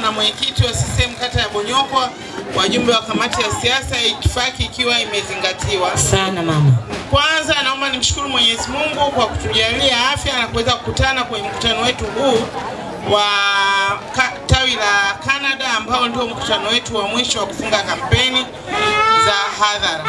na mwenyekiti wa CCM kata ya Bonyokwa, wajumbe wa kamati ya siasa, itifaki ikiwa imezingatiwa sana mama. Kwanza naomba nimshukuru Mwenyezi Mungu kwa kutujalia afya na kuweza kukutana kwenye mkutano wetu huu wa tawi la Canada ambao ndio mkutano wetu wa mwisho wa kufunga kampeni za hadhara.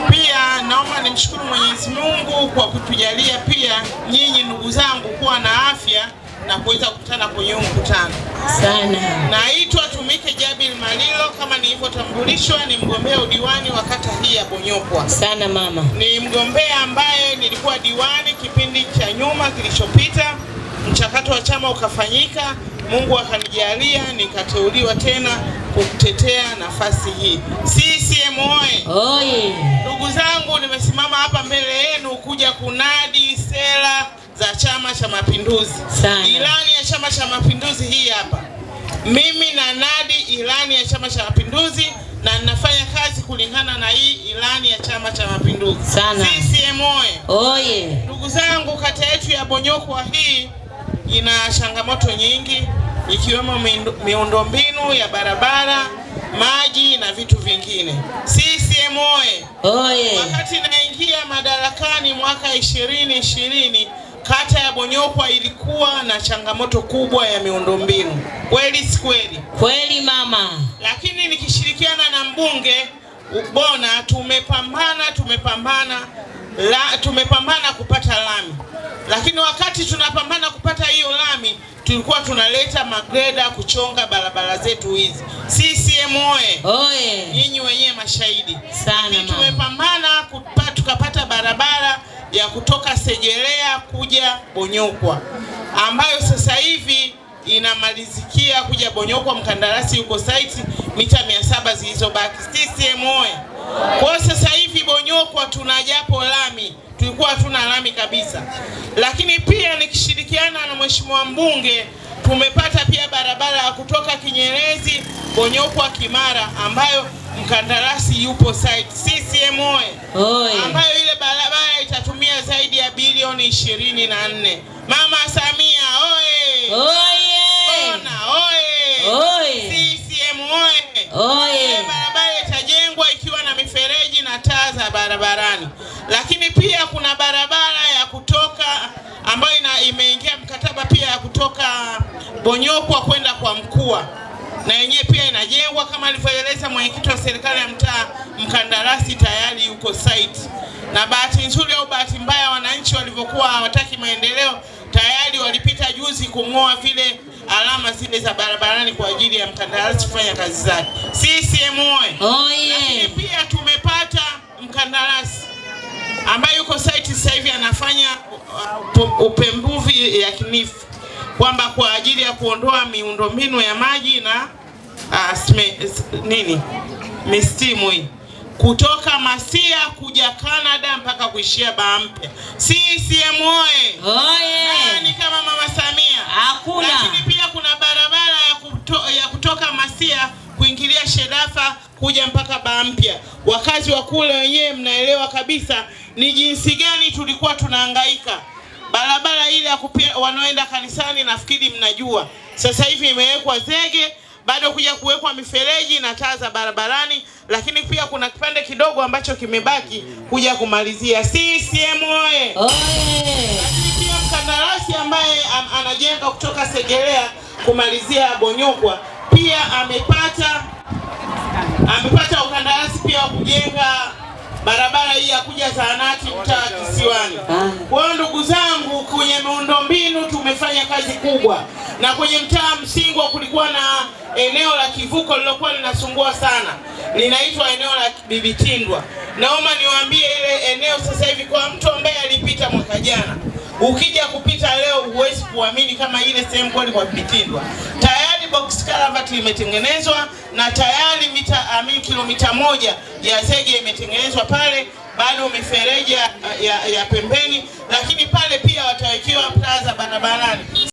Pia naomba nimshukuru Mwenyezi Mungu kwa kutujalia pia nyinyi ndugu zangu kuwa na afya na kuweza kukutana kwenye huu mkutano. Sana. Naitwa Tumike Jabil Malilo, kama nilivyotambulishwa, ni mgombea udiwani wa kata hii ya Bonyokwa. Sana mama. Ni mgombea ambaye nilikuwa diwani kipindi cha nyuma kilichopita, mchakato wa chama ukafanyika, Mungu akanijalia nikateuliwa tena kutetea nafasi hii. CCM oye! Oye! Ndugu zangu, nimesimama hapa mbele yenu kuja kunadi sera za Chama cha Mapinduzi. Ilani ya Chama cha Mapinduzi hii hapa. Mimi na nadi ilani ya Chama cha Mapinduzi na ninafanya kazi kulingana na hii ilani ya Chama cha Mapinduzi. Sana. CCM oye! Oye! Ndugu zangu, kata yetu ya Bonyokwa hii ina changamoto nyingi ikiwemo miundombinu ya barabara, maji na vitu vingine. CCM oye! Oye! Wakati naingia madarakani mwaka 2020 kata ya Bonyokwa ilikuwa na changamoto kubwa ya miundombinu. Kweli si kweli? Kweli mama. Lakini nikishirikiana na mbunge Ubona tumepambana kupata lami. Lakini wakati tunapambana kupata hiyo lami tulikuwa tunaleta magreda kuchonga barabara zetu hizi. CCM oye! Oye! Nyinyi wenyewe mashahidi sana. Tumepambana tukapata barabara ya kutoka Segerea kuja Bonyokwa ambayo sasa hivi inamalizikia kuja Bonyokwa, mkandarasi yuko site, mita 700 zilizobaki. CCM oye! Kwa sasa hivi Bonyokwa tuna japo lami, tulikuwa hatuna lami kabisa. Lakini pia nikishirikiana na mheshimiwa mbunge tumepata pia barabara ya kutoka Kinyerezi Bonyokwa Kimara ambayo mkandarasi yupo site. CCM oye! Ambayo ile barabara itatumia zaidi ya bilioni 24. Mama Samia oye! Oye! Ona oye! Oye! CCM oye! Oye! Barabara itajengwa ikiwa na mifereji na taa za barabarani. Lakini pia kuna barabara ya kutoka ambayo imeingia mkataba pia ya kutoka Bonyokwa kwenda kwa Mkua, na yenyewe pia inajengwa kama alivyoeleza mwenyekiti wa serikali ya mtaa, mkandarasi tayari yuko site. Na bahati nzuri au bahati mbaya, wananchi walivyokuwa hawataki maendeleo, tayari walipita juzi kung'oa vile alama zile za barabarani kwa ajili ya mkandarasi kufanya kazi zake. CCM oye! Oye! Lakini pia tumepata mkandarasi ambaye yuko site sasa hivi anafanya upembuzi yakinifu kwamba kwa ajili ya kuondoa miundombinu ya maji na mistimu hii kutoka Masia kuja Canada mpaka kuishia Baa Mpya. CCM oye! Oye! Nani kama Mama Samia? Hakuna. Lakini pia kuna barabara ya kutoka Masia kuingilia Shedafa kuja mpaka Baa Mpya. Wakazi wa kule wenyewe mnaelewa kabisa ni jinsi gani tulikuwa tunahangaika. Barabara ile ya wanaoenda kanisani nafikiri mnajua. Sasa hivi imewekwa zege, bado kuja kuwekwa mifereji na taa za barabarani, lakini pia kuna kipande kidogo ambacho kimebaki kuja kumalizia. CCM oye! Oye! Lakini pia mkandarasi ambaye anajenga kutoka Segerea kumalizia Bonyokwa pia amepata ukandarasi pia wa kujenga barabara hii ya kuja zahanati mtaa Kisiwani. Kwa hiyo ndugu zangu, kwenye miundombinu tumefanya kazi kubwa, na kwenye mtaa Msingwa kulikuwa na eneo la kivuko lilokuwa linasumbua sana, linaitwa eneo la Bibi Tindwa. Naomba niwaambie ile eneo sasa hivi, kwa mtu ambaye alipita mwaka jana, ukija kupita leo huwezi kuamini kama ile sehemu kweli kwa Bibi Tindwa. Tayari box culvert imetengenezwa na tayari kilomita 1 ya zege imetengenezwa pale, bado mifereji ya pembeni, lakini pale pia watawekewa taa za barabarani.